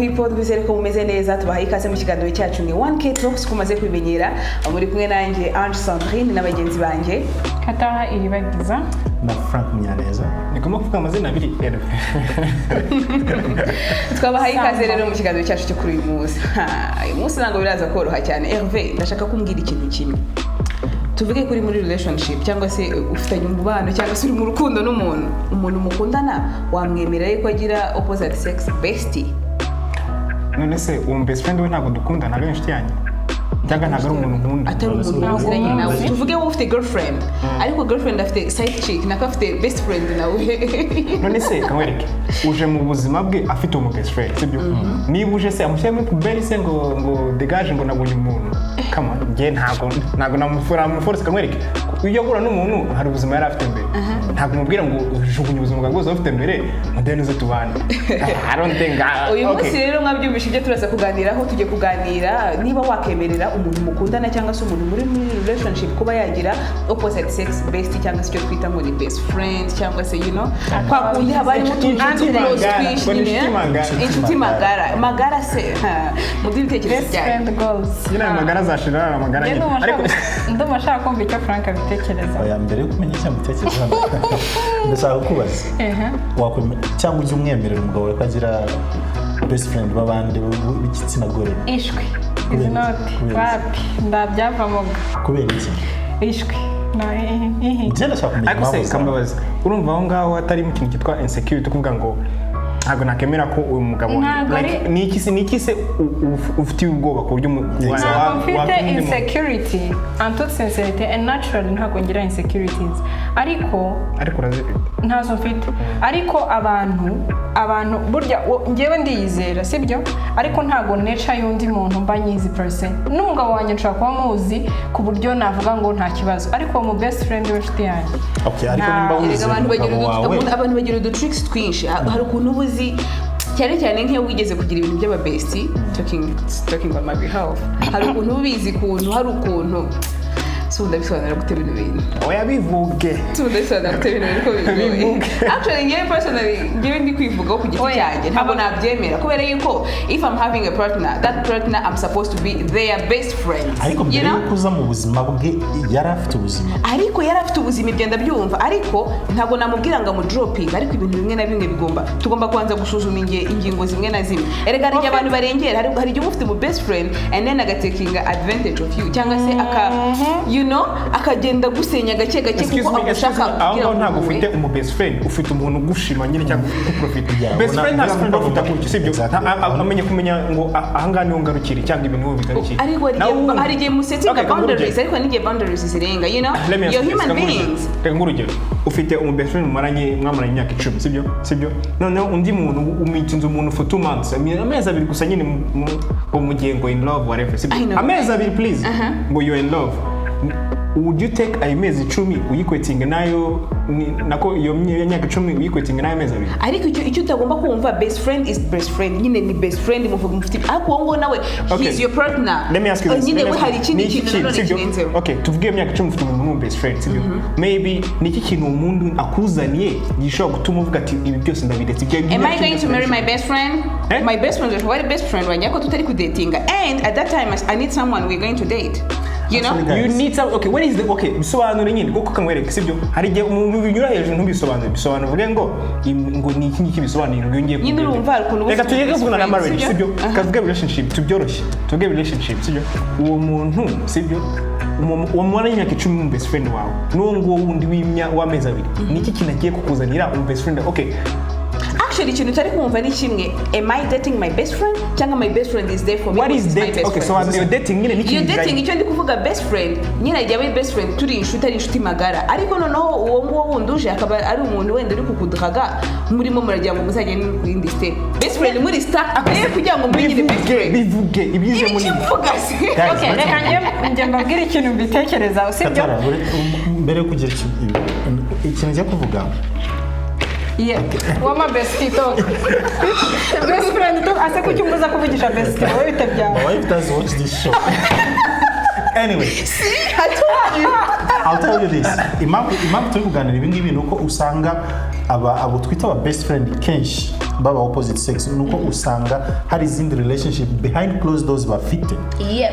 People, twizere ko mumeze neza. Tubahaye ikaze mu kiganiro cyacu, ni 1K Talks, ko mumaze kubimenyera. Muri kumwe nanjye Ange Sandrine na bagenzi banjye Kataha Iribagiza. Na Frank Munyaneza. Nigomba kuvuga amazina abiri. Twabahaye ikaze Samba. rero mu kiganiro cyacu cyo kuri uyu munsi. Ha, uyu munsi ntabwo biraza koroha cyane. Herve, ndashaka kumbwira ikintu kimwe. Tuvuge kuri muri relationship, cyangwa se ufitanye umubano, cyangwa se uri mu rukundo n'umuntu, umuntu mukundana, wamwemerera yuko agira opposite sex bestie? None se uwo best friend we ntabwo dukunda, ntabwo ari inshuti yanjye, cyangwa ntabwo ari umuntu nkunda? Atari umuntu muziranye nawe. Tuvuge wowe ufite girlfriend, ariko girlfriend afite side chick, nako afite best friend nawe. None se kamwereke, uje mu buzima bwe afite umu best friend, sibyo? Niba uje se amushyire muri poubelle se, ngo dégage, ngo nabonye umuntu? Come on, njye ntabwo namuforce. Kamwereke, iyo uhura n'umuntu hari ubuzima yari afite mbere, ntabwo umubwira ngo jugunya ubuzima bwawe bwose ufite mbere, mudeni uze tubane. I don't think Uyu okay. munsi rero mwabyumvishe ibyo turaza kuganiraho. Tugiye kuganira niba wakemerera umuntu mukundana cyangwa se umuntu muri relationship kuba yagira opposite sex best, cyangwa se icyo twita ngo ni best friend, cyangwa se kwa kundi haba harimo utuntu Inshuti close magara. twinshi Ngo ni nyine, inshuti eh? magara. Inshuti magara magara se, ha, muduhe ibitekerezo Best byanyu. friend goals. Nyine ayo magara azashira ari amagara Njye nyine, ariko ndumva nshaka kumva icyo Frank abitekereza. Oya, mbere yo kumenya icyo mbitekereza, ndashaka kukubaza. Cyangwa ujya umwemerera umugabo wawe ko agira best friend b'abandi b'igitsina gore? Ishwi izi Kubera iki? noti. Kubera iki? Wapi, ndabyavamoga. Kubera iki? Ishwi no ihi. Njye ndashaka kumenya Ariko se impamvu zawe. kambabazi, urumva aho ngaho hatarimo ikintu cyitwa insecurity, kuvuga ngo ntabwo nakemera ko uyu mugabo Ntabwo like, ni iki se ufitiye ubwoba ku buryo Ntabwo mfite wakunda undi muntu? insecurity, en toute sincérité and naturally ntabwo ngira insecurities, ariko Ariko urazifite. Ntazo mfite, ariko abantu burya njyewe ndiyizera, sibyo? Ariko ntabwo nature y'undi muntu mba nyizi per se. N'umugabo wanjye nshobora kuba muzi ku buryo navuga ngo nta kibazo, ariko uwo mu best friend w'inshuti yanjye Okay, ariko nimba Erega wizera abantu bagira umugabo wawe abantu bagira udutricks twinshi. Hari ukuntu uba uzi, cyane cyane nk'iyo wigeze kugira ibintu by'ababestie, talking on my behalf, hari ukuntu uba ubizi ukuntu, hari ukuntu si ubu ndabisobanura gute bino bintu? Oya, bivuge. Si ubu ndabisobanura gute bino bintu ko bigoye? Bivuge. Actually, ngewe personally, ngewe ndi kwivugaho ku giti Oya, cyanjye, ntabwo nabyemera, kubera yuko if I'm having a partner, that partner, I'm supposed to be their best friend. Ariko You mbere know? y'uko uza mu buzima bwe yari afite ubuzima. Ariko yari afite ubuzima, ibyo ndabyumva, ariko ntabwo namubwira ngo amudropping. Ariko ibintu bimwe na bimwe bigomba, tugomba kubanza gusuzuma ingingo zimwe na zimwe. Erega hari igihe abantu barengera. Hari igihe uba ufite mu best friend and then agatakinga advantage of you, cyangwa se aka akagenda gusenya gake gake Excuse kuko me, excuse me. agushaka Aho kugira ngaho ngo ntabwo uwe. ufite umu best friend, ufite umuntu ugushima nyine cyangwa uguprofita. Yeah, Best ubona friend ntabwo best friend aguprofita gutyo, sibyo? Exactly. Amenye kumenya ngo ahangaha niho ngarukira, cyangwa ibintu niho bigarukiye. Ariko hari Nawe igihe ubundi hari igihe musettinga Okay, reka nguhe boundaries, urugero. ariko hari n'igihe boundaries zirenga. Let me ask You're you this, human reka nguhe urugero. beings. Reka nguhe urugero. Ufite umu best friend mwamaranye imyaka 10, sibyo? Noneho undi muntu umitinze umuntu for 2 months, I mean, amezi 2 gusa nyine, ngo mugiye ngo in love, whatever, I sibyo? know. Amezi 2, please, ngo you're in love. Would you take ayo mezi 10 uyiequatinga nayo nako iyo myaka 10 uyiequatinga nayo amezi 2? Ariko icyo utagomba kumva, best friend is best friend nyine, ni best friend, muvuga mufite, ariko uwo nguwo nawe Okay. he is your partner. Let me ask you this. Nyine Let me we ask you hari ikindi Ni iki kintu nanone sibyo? kirenzeho. Okay, tuvuge iyo myaka 10 ufite umuntu w'umu best friend, sibyo? Maybe ni iki kintu umuntu akuzaniye gishobora gutuma uvuga ati ibi byose ndabiretse, ibyo Am I going to marry my best friend? Eh? My best friend is best friend wanjye, ariko tutari kudatinga, and at that time I need someone we're going to date. You know? Actually, You guys, need some, okay, what is the, okay, bisobanure nyine, kuko kamwereke, sibyo? Hari igihe umuntu binyura hejuru ntubisobanure. Bisobanure uvuge ngo ngo ni iki ngiki, bisobanuye ngo iyo ngiye Nyine kugenda. urumva hari ukuntu uba Reka ufite tujye best kuvuga na friend, marriage, sibyo? sibyo? Kavuge relationship, tubyoroshye, tuvuge relationship, sibyo? Uwo muntu, sibyo, uwo mubana y'imyaka 10 mu best friend wawe n'uwo nguwo wundi w'amezi 2, ni iki kintu agiye kukuzanira umu best friend? Okay. Actually, ikintu utari kumva ni kimwe: am I dating my best friend, cyangwa my best friend is there for me What because is he's my date? best Okay, friend? so you're dating nyine, ni Iyo ikintu dating, icyo ndi kuvuga, best friend nyine ajya aba best friend turi inshuti, ari inshuti magara, ariko noneho uwo nguwo wundi uje akaba ari umuntu wenda uri kukudraga, murimo muragira ngo muzagende ku yindi step, best friend muri stuck there kugira ngo mube nyine best Bivuge. friend. Bivuge ibyize muri Ibiki mvuga se? Guys, Okay, reka njye mbabwire ikintu mbitekereza, sibyo? Katara, mbere yo kugira ikintu ngiye kuvuga. Yeah. Wama bestie talk. Best friend talk. Ase kuki umbuza kuvugisha bestie? Wowe bite byawe? My wife does watch this show. Anyway, I told you. I'll tell you this. Impamvu turi kuganira ibi ngibi ni uko usanga abo twita aba best friend kenshi baba opposite sex, ni uko usanga hari izindi relationship behind closed doors bafite.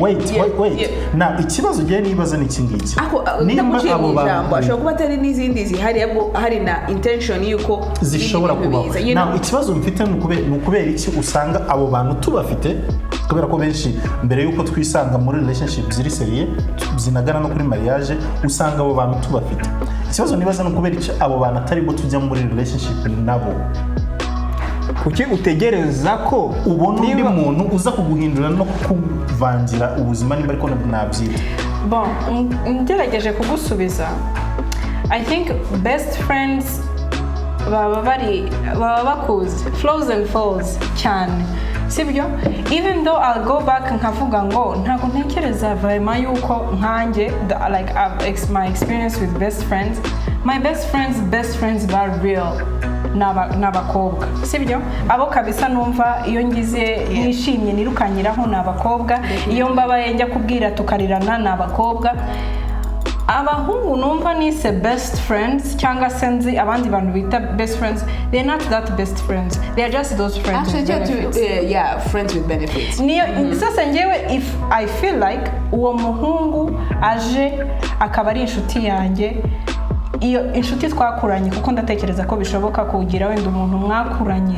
Wait, wait, wait. Na ikibazo ugiye nibaza ni iki ngiki: Ako nimba ndaguciye mu abo ijambo, bantu ashobora kuba atari n'izindi zihari, ahubwo hari na intention y'uko zishobora ibindi bintu kubaho. biza, you know? Now, ikibazo mfite ni ukubera iki usanga abo bantu tubafite? Kubera ko benshi mbere y'uko twisanga muri relationship ziri sérieux, zinagana no kuri mariage, usanga abo bantu tubafite. Ikibazo nibaza ni ukubera iki abo bantu atari bo tujya muri relationship nabo? Kuki utegereza ko ubona undi niba- muntu uza kuguhindura no kukuvangira ubuzima, nimba ariko nabyita? Bon, ngerageje kugusubiza, I think best friends baba bari, baba bakuzi flaws and falls cyane, sibyo? Even though I'll go back nkavuga ngo ntabwo ntekereza vraiment yuko nkanjye like my experience with best friends, my best friends, best friends ba real ni abakobwa, sibyo? Abo kabisa numva iyo ngize nishimye nirukanyiraho ni abakobwa, iyo mbabaye njya kubwira tukarirana ni abakobwa. Abahungu numva nise best friends, cyangwa se nzi abandi bantu bita best friends, they're not that best friends, they are just those friends Actually, with benefits. Yeah, friends with benefits. Niyo sasa ngewe, if I feel like uwo muhungu aje akaba ari inshuti yanjye, iyo inshuti twakuranye, kuko ndatekereza ko bishoboka kugira wenda umuntu mwakuranye,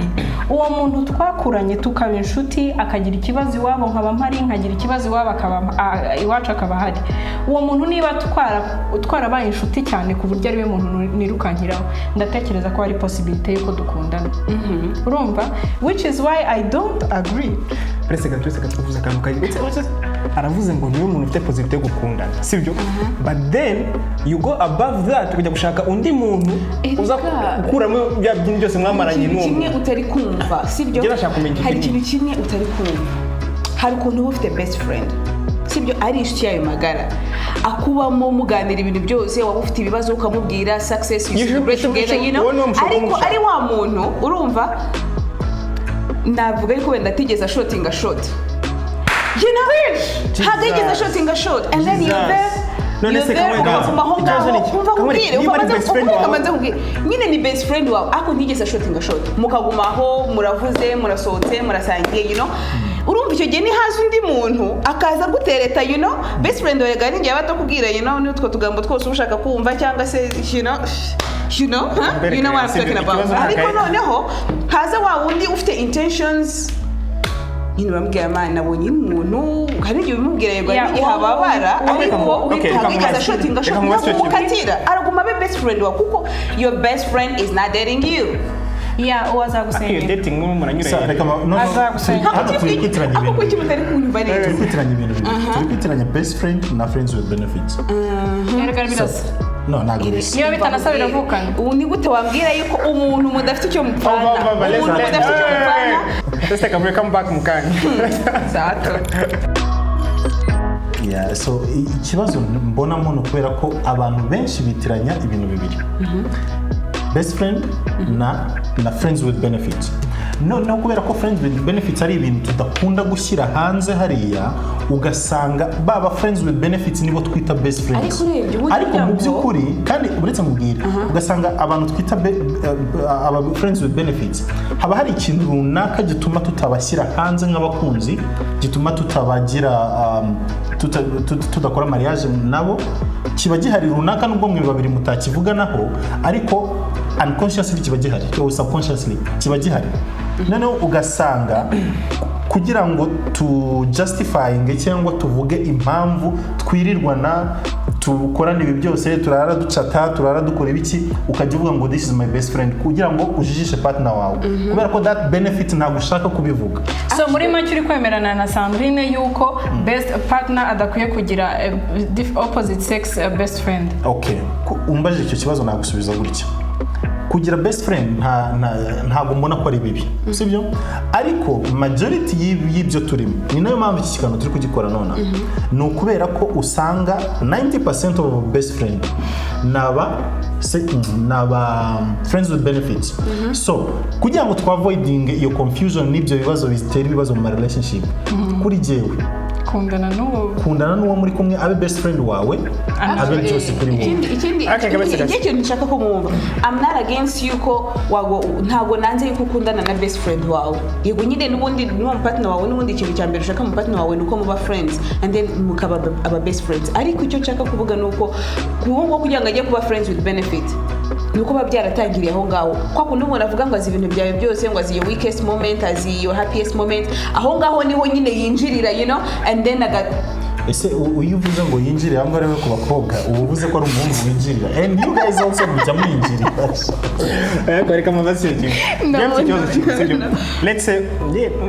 uwo muntu twakuranye tukaba inshuti, akagira ikibazo iwabo nkaba mpari, nkagira ikibazo iwabo akaba iwacu akaba ahari, uwo muntu niba twarabaye inshuti cyane ku buryo ariwe muntu nirukankiraho, ndatekereza ko hari possibilité y'uko dukundana, urumva? Which is why I don't agree. Uretse gato, uretse gato, uvuze akantu kagira aravuze ngo niwe muntu ufite possibilité yo gukundana, sibyo? But then you go above that, kujya gushaka undi muntu uza Erega. gukuramo bya bintu byose mwamaranye Ikintu n'uwo kimwe muntu. utari kumva, sibyo? Njye ndashaka kumenya Hari ikintu. ikintu kimwe utari kumva. Hari ukuntu uba ufite best friend, sibyo? Ari inshuti yayo magara, akubamo, muganira ibintu byose, waba ufite ibibazo ukamubwira, success you You should- celebrate you should- together, you know? Uwo ni wo mushobora Ariko kumushaka. ari wa muntu, urumva, navuga ariko wenda atigeze ashootinga shot, you know? Ntabwo yigeze ashootinga shot, and then you're there, None you're se there, kamwe ukaguma aho ikibazo ngaho. ni iki? Umva Kamwe, nkubwire, niba umva ari manze best friend nkubwire, wawe- manze nkubwire. Nyine ni best friend wawe, ariko ntigeze ashootinga shot, mukaguma aho, muravuze, murasohotse, murasangiye, you know? Urumva icyo gihe nihaza undi muntu akaza gutereta, you know, best friend wawe gari ngiye aba atakubwira, you know, n'utwo tugambo twose uba ushaka kumva, cyangwa se you know, huh? You know what I'm talking about. Ikibazo Ariko noneho haza wa wundi ufite intentions nyine, uramubwira: "Man, nabonye umuntu." Hari igihe ubimubwira, yego, hari n'igihe ababara, ariko ntabwo yigeze ashootinga shot, Reka mubaze ntabwo icyo kintu. umukatira, araguma abe best friend wawe, kuko your best friend is not dating you. Yeah, uwo Iyo azagusenyera. dating murimo muranyura. Sa, reka no, Azagusenya. hano turi kwitiranya Ako ibintu kuki bibiri. mutari kunyumva neza? Turi kwitiranya ibintu bibiri. Turi kwitiranya best friend na friends with benefits. Erega birasa. No, ntabwo bisa. Niba bitanasa biravukana. Ubu ni gute wambwira yuko umuntu mudafite icyo mupfana, umuntu mudafite icyo mupfana? Let's take a break, come back mu kanya. Sato. Yeah, so ikibazo mbonamo ni ukubera ko abantu benshi bitiranya ibintu bibiri, best friend na friends with benefits. Noneho kubera ko friends with benefits ari ibintu tudakunda gushyira hanze hariya, ugasanga baba friends with benefits nibo twita best friends. Ariko urebye ubundi Ariko mu kugira ngo- by'ukuri kandi, uretse mubwira, ugasanga abantu twita aba friends with benefits, haba hari ikintu runaka gituma tutabashyira hanze nk'abakunzi, gituma tutabagira tudakora mariage nabo. Kiba gihari runaka, nubwo mwe babiri mutakivuganaho, ariko unconsciously kiba gihari, or subconsciously kiba gihari. Noneho ugasanga kugira ngo tu justifying cyangwa tuvuge impamvu twirirwana, tukorana ibi byose, turara duchata, turara dukora ibiki, ukajya uvuga ngo "This is my best friend" kugira ngo ujijishe partner wawe, kubera ko that benefit ntabwo ushaka kubivuga. So muri make uri kwemerana na Sandrine yuko best partner adakwiye kugira opposite sex best friend? Okay. Umbajije icyo kibazo nagusubiza gutya: kugira best friend ntabwo mbona ko ari bibi, sibyo? Ariko majority y'ibyo turimo, ni nayo mpamvu iki kiganiro turi kugikora nonaha, ni ukubera ko usanga 90% of best friend ni aba friends with benefits. So kugira ngo twavoidinge iyo confusion n'ibyo bibazo bitera ibibazo mu ma relationship, kuri jyewe Kundana n'uwo. Kundana n'uwo muri kumwe, abe best friend wawe, abe byose kuri wowe. Ikindi Okay, kabisa, kabisa. ikintu nshaka ko mwumva, I'm not against yuko wago, ntabwo nanze yuko ukundana na best friend wawe. Yego nyine, n'ubundi n'uwo partner wawe, n'ubundi ikintu cya mbere ushaka mu partner wawe ni uko muba friends and then mukaba aba best friends. Ariko icyo nshaka kuvuga ni uko kuba ngo kugira ngo ajye kuba friends with benefit, ni uko biba byaratangiriye aho ngaho, kwa kundi umuntu avuga ngo azi ibintu byawe byose, ngo azi your weakest moment, azi your happiest moment. Aho ngaho niho nyine yinjirira and then aga Ese iyo uvuze ngo yinjire aho ngaho rero ku bakobwa, uba uvuze ko ari umuhungu winjirira, and you guys also mujya mwinjirira. Ariko reka mubaze icyo kintu. No, Njyewe mfite ikibazo no, kimwe, sibyo? no. Let's say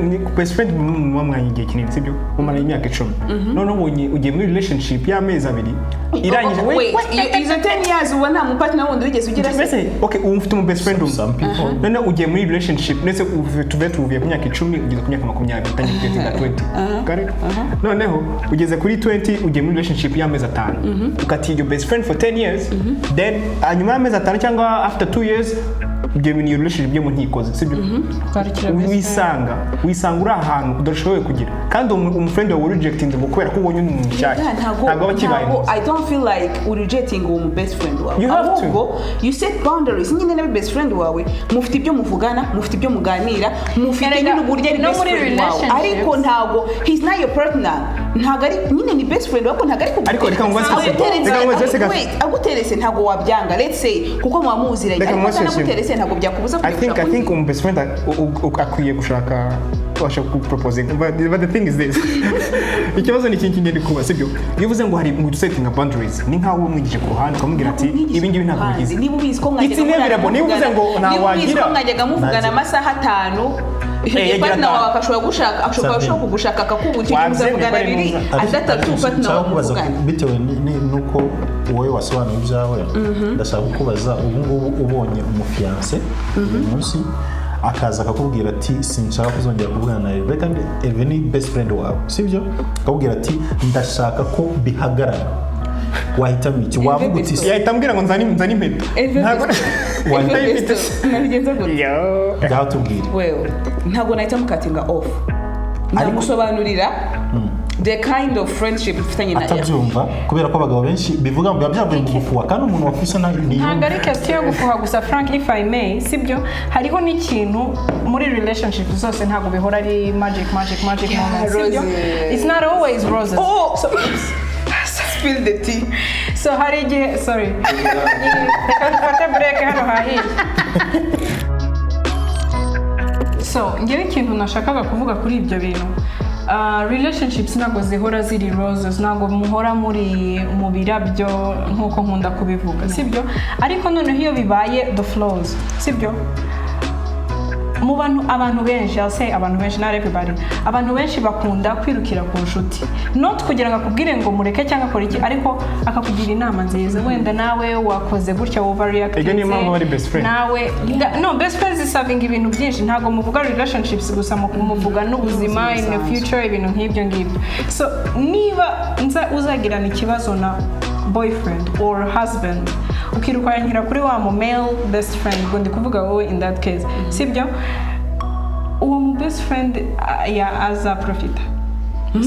ni best friend muba mwanya igihe kinini, sibyo? Mumara imyaka 10, noneho ubonye ugiye muri relationship y'amezi 2 irangije. Wait, izo 10 years uba nta mupartner wundi wigeze ugira se? Mbese okay, ubu mfite umu best friend umwe. Some people. Noneho ugiye muri relationship, ndetse tuve tuvuye ku myaka 10 ugeze ku myaka 20, utangiye kugeza 20. Got it? Noneho ugeze kuri 20, ugiye muri relationship y'amezi 5, ukatiye your best friend for 10 years, then hanyuma y'amezi 5 cyangwa after 2 years ibyo bintu, iyo relationship byo mu ntikoze, sibyo? Twarikira best friend. Wisanga uri ahantu udashoboye kugira, kandi umufriend wawe rejecting ngo kubera ko ubonye umuntu mushyashya, Yeah, ntabwo aba akibaye. Ntabwo, I don't feel like uri rejecting uwo mu best friend wawe. You have to. Ahubwo you set boundaries nyine na best friend wawe, mufite ibyo muvugana, mufite ibyo muganira, mufite Erega, nyine uburyo ari no best muri friend wawe, relationships. ariko ntabwo he's not your partner. Ntabwo ari nyine, ni best friend wawe, ariko ntabwo ari Ariko reka mubaze Aguteretse- reka mubaze gato. Wait, aguteretse ntabwo wabyanga, let's say, kuko muba muziranye, Reka ariko mubaze kimwe. atanaguteretse ntabwo byakubuza I kujya think gushaka I think undi. umu best friend akwiye gushaka, washaka kuproposing, but the thing is this, ikibazo ni iki ngende kuba, sibyo? Iyo uvuze ngo hari ngo setting boundaries, ni nkaho umwigije ku ruhande ukamubwira ati ibi ngibi ntabwo bigize. Niba ubizi ko It's mwajyaga inevitable. Niba uvuze ngo nta niba ubizi ko wagira mwajyaga muvugana Nanjye. amasaha 5, Eh, yagira partner 5. wawe akashobora gushaka, ashobora Sabine. ashobora kugushaka akakubura, icyo gihe Wabyemeye muzavugana ko ari abiri, mwiza. andi atatu, partner Nshaka wawe kubaza muvugana. Bitewe n'uko wowe wasobanuye ibyawe, ndashaka kukubaza: ubu ngubu ubonye umufiancé uyu munsi akaza akakubwira ati sinshaka kuzongera kuvugana na Hervé, kandi Hervé ni best friend wawe, sibyo? Akakubwira ati ndashaka ko bihagarara, wahitamo iki? Wavuga uti Yahita ambwira ngo nzane impeta. Ntabwo Hervé Besto, nabigenza gute? Yo. Ngaho tubwire. Well, ntabwo nahita mucuttinga off. Namusobanurira the kind of friendship mfitanye na Hervé. Atabyumva, kubera ko abagabo benshi bivuga ngo biba byavuye mu gufuha, kandi umuntu wafise Ntabwo ari question yo gufuha gusa, Frank, if I may, sibyo? Hariho n'ikintu muri relationship zose, ntabwo bihora ari magic, magic, magic Yeah, moment, sibyo? Roses. It's not always roses. Oh, spill the tea. So hari igihe, sorry, reka dufate break, hano hahiye. So ngewe ikintu nashakaga kuvuga kuri ibyo bintu, relationships ntabwo zihora ziri roses, ntabwo muhora muri mu birabyo nk'uko nkunda kubivuga, sibyo? Ariko noneho iyo bibaye the flows, sibyo, mu bantu, abantu benshi, I'll say abantu benshi, not everybody, abantu benshi bakunda kwirukira ku nshuti, not kugira ngo akubwire ngo mureke cyangwa akore iki, ariko akakugira inama nziza, wenda nawe wakoze gutya, overreacted. Ego, niyo mpamvu bari best friend. Nawe no best friends iservinga ibintu byinshi, ntabwo muvuga relationships gusa, muvuga n'ubuzima in the future, ibintu nk'ibyo ngibyo. So niba nza uzagirana ikibazo na boyfriend or husband, ukirukankira kuri wa mu male best friend, ubwo ndi kuvuga wowe in that case, sibyo? Uwo mu best friend ya azaprofita,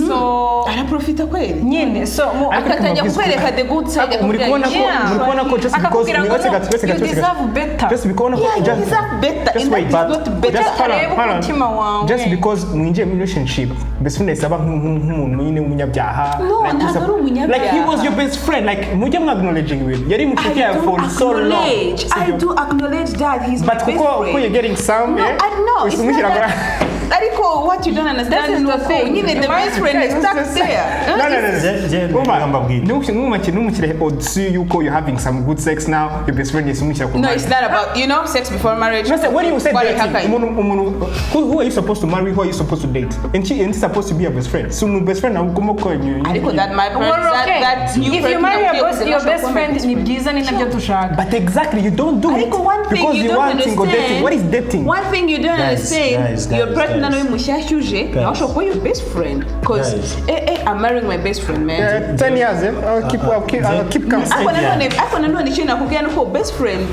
so Araprofita kweli. Nyine so mu Ariko Akatangira kukwereka the good side. Muri kubona ko Yeah. muri kubona ko just because Akakubwira ngo wait a no, second, wait a second, you wait a second. deserve better. Just because Yeah, you just, deserve better, just and wait, that is but not better. just hold on, Areba hold on. umutima wawe. Just because mwinjiye muri relationship, best friend yahise aba nk'umuntu nyine w'umunyabyaha. No, Like, ntabwo ari umunyabyaha. Like he was your best friend, like mujye mu acknowledging ibintu yari inshuti I yawe do for so long. acknowledge. I Sibyo? do acknowledge that he's But my best kuko friend. kuko you're getting some, No, yeah? I know. It's not Umushyira that. Ariko what you don't understand That is is the nuko thing. nyine the best friend is stuck there. No. Jye Umva, reka mbabwire. Ntumushyire au-dessus yuko you're having some good sex now, your best friend is umushyira ku No, ruhande. it's not about sex before marriage. No, when you say Why dating, haka- umuntu, who are you supposed to marry? Who are you supposed to date? And she's supposed to be your best friend. So, my best friend, ugomba ko Ariko that my Well, that, okay. that new If you marry your, boss, your best friend, ni byiza, ni nabyo dushaka. But exactly, you don't do it Ariko one thing because you you don't want to go understand. dating. What is dating? One thing you don't Guys, understand, guys, your guys, partner guys. nawe mushyashya uje, Guys. nawe ashobora kuba your best friend. 'Cause Guys. I'm marrying my best friend, man. Yeah, 10 years, eh? I'll keep counting. Ariko nanone icyo nakubwira ni uko best friend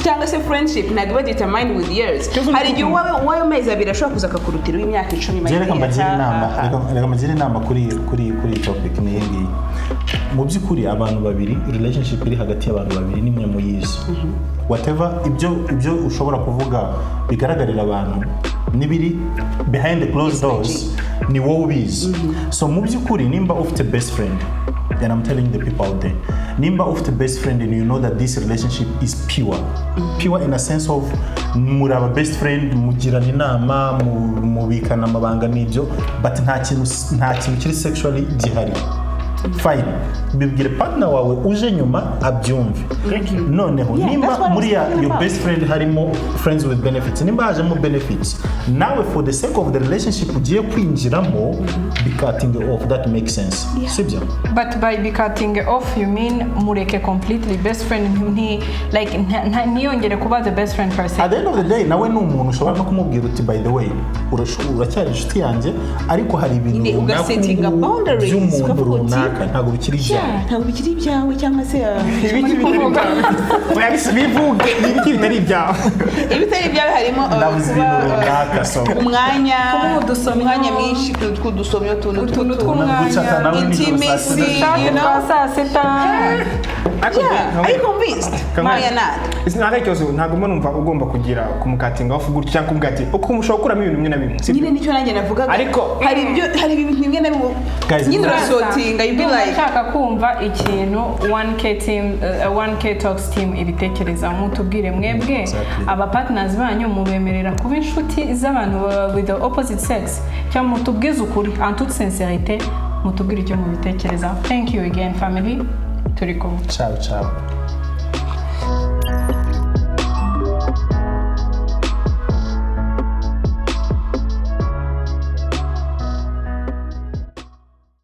cyangwa se friendship ntabwo iba determined with years. Hari igihe uwawe amezi 2 ashobora kuza akakurutira uw'imyaka 10. Njye reka mbagire inama, reka mbagire inama kuri iyi topic ni iyi ngiyi. Mu by'ukuri, abantu babiri, relationship iri hagati y'abantu babiri nimwe muyizi. Whatever ibyo ushobora kuvuga bigaragarira abantu n'ibiri behind the closed doors, ni wowe ubizi. So mu by'ukuri, nimba ufite best friend, and I'm telling the people out there, nimba ufite best friend and you know that this relationship is pure, pure in a sense of muri aba best friend, mugirana inama, mubikana amabanga n'ibyo, but nta kintu kiri sexually gihari, fine, bibwire partner wawe uje nyuma abyumve. Noneho Yeah, that's nimba what I was muri talking your about. best friend harimo friends with benefits, nimba hajemo benefits, nawe for the sake of the relationship ugiye kwinjiramo, be cutting off, that makes sense, sibyo? But by be cutting off, you mean mureke completely best friend, like ntiyongere kuba the best friend per se? At the end of the day, nawe ni umuntu ushobora no kumubwira uti: "By the way, uracyari inshuti yanjye, ariko hari ibintu Nyine runaka ugasettinga ubu boundaries, by'umuntu ukavuga uti, runaka ntabwo bikiri ibyawe." Yeah, ntabwo bikiri ibyawe cyangwa se Ibiki bitari ibyawe? Oya, bivuge, ni ibiki bitari ibyawe? Ibitari ibyawe harimo Ndavuze kuba, ibintu runaka, so umwanya Kuba udusomyo. Umwanya mwinshi, utuntu tw'udusomyo, utuntu Utuntu tw'umwanya. Gucata nawe nijoro saa sita. Intimacy. Chat You know? twa saa sita. Ariko Yeah, are you convinced? Why not? Isi ntabwo ari ikibazo, ntabwo mba numva ugomba kugira kumucuttinga off gutyo cyangwa kumubwira ati uko ushobora gukuramo ibintu bimwe na bimwe, sibyo? Nyine nicyo nanjye navugaga. Hari ibintu bimwe na bimwe Guys, nyine urasortinga, you be Ndumva like nshaka kumva ikintu 1K team, 1K Talks team ibitekereza. Mutubwire mwebwe, aba partners banyu mubemerera kuba inshuti z'abantu with the opposite sex, cyangwa mutubwize ukuri, en toute sincérité, mutubwire icyo mubitekereza. Thank you again, family, turi kumwe. Ciao ciao.